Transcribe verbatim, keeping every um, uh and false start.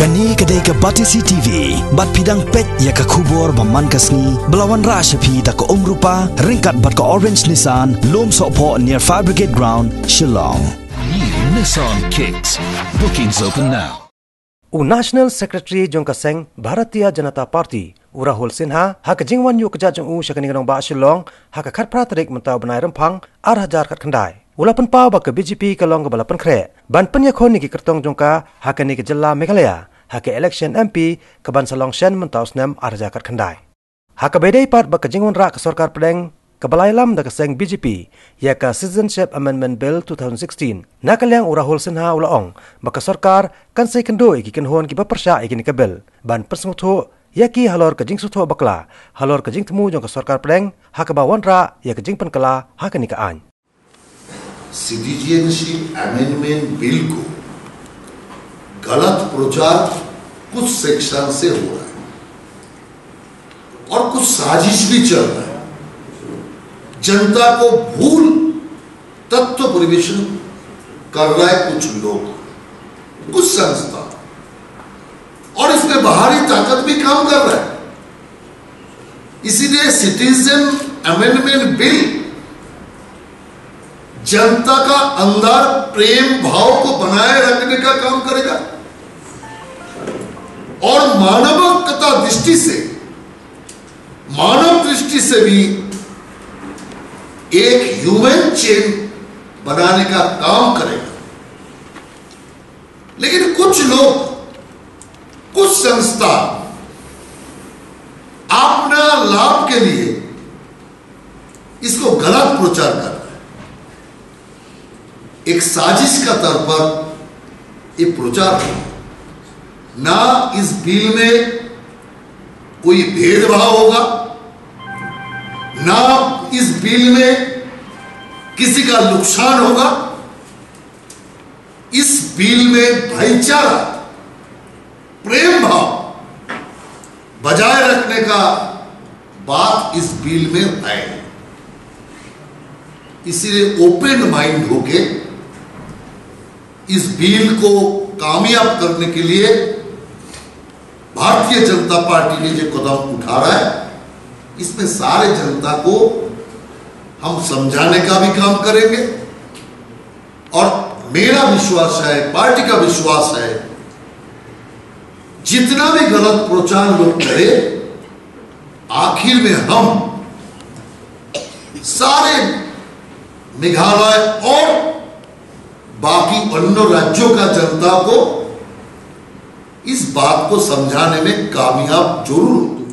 Kane ka dei ka Batesi T V, bad phi dang peit ïa ka khubor ba man ka sngi, ba la wanrah sha phi da ka Umrupa, ryngkat bad ka Orange Nissan, Lumsohphoh near Fire Brigade Ground, Shillong. New Nissan Kicks. Bookings open now. U National Secretary jong ka seng Bharatiya Janata Party, u Rahul Sinha, ha ka jingwan ïuh kjat jong u sha kane ka nongbah Shillong, ha ka khatphra tarik mynta u bnai Rymphang, ar hajar khatkhyndai. U la pynpaw ba ka B J P ka long kaba la pynkhreh ban pynïakhun ïa ki kyrtong jong ka ha kane ka jylla Meghalaya ha ka election M P kaban sa long shen mynta u snem ar hajar khatkhyndai. Ha kaba ïadei pat bad ka jingwanrah ka sorkar pdeng kaba la ïalam da ka seng B J P ïa ka Citizenship Amendment Bill two thousand sixteen, na ka liang u Rahul Sinha u la ong ba ka sorkar kan sa ïakynduh ïa ki kynhun kiba pyrshah ïa kane ka bill ban pynsngewthuh ïa ki halor ka jingsngewthuh bakla halor ka jingthmu jong ka sorkar pdeng ha kaba wanrah ïa ka jingpynkylla ha kane ka aiñ. सिटीजनशिप अमेंडमेंट बिल को गलत प्रचार कुछ सेक्शन से हो रहा है और कुछ साजिश भी चल रहा है। जनता को भूल तत्व परिवेशन कर रहा है कुछ लोग, कुछ संस्था, और इसमें बाहरी ताकत भी काम कर रहा है। इसीलिए सिटीजन अमेंडमेंट बिल जनता का अंदर प्रेम भाव को बनाए रखने का काम करेगा और मानवता दृष्टि से, मानव दृष्टि से भी एक ह्यूमन चेन बनाने का काम करेगा। लेकिन कुछ लोग, कुछ संस्था अपना लाभ के लिए इसको गलत प्रचार कर रहे हैं। एक साजिश का तौर पर ये प्रचार हो, ना इस बिल में कोई भेदभाव होगा, ना इस बिल में किसी का नुकसान होगा। इस बिल में भाईचारा, प्रेम भाव बजाय रखने का बात इस बिल में है। इसीलिए ओपन माइंड होके इस बिल को कामयाब करने के लिए भारतीय जनता पार्टी ने जो कदम उठा रहा है, इसमें सारे जनता को हम समझाने का भी काम करेंगे और मेरा विश्वास है, पार्टी का विश्वास है, जितना भी गलत प्रचार लोग करें, आखिर में हम सारे मेघालय और बाकी अन्य राज्यों का जनता को इस बात को समझाने में कामयाब जरूर होंगे।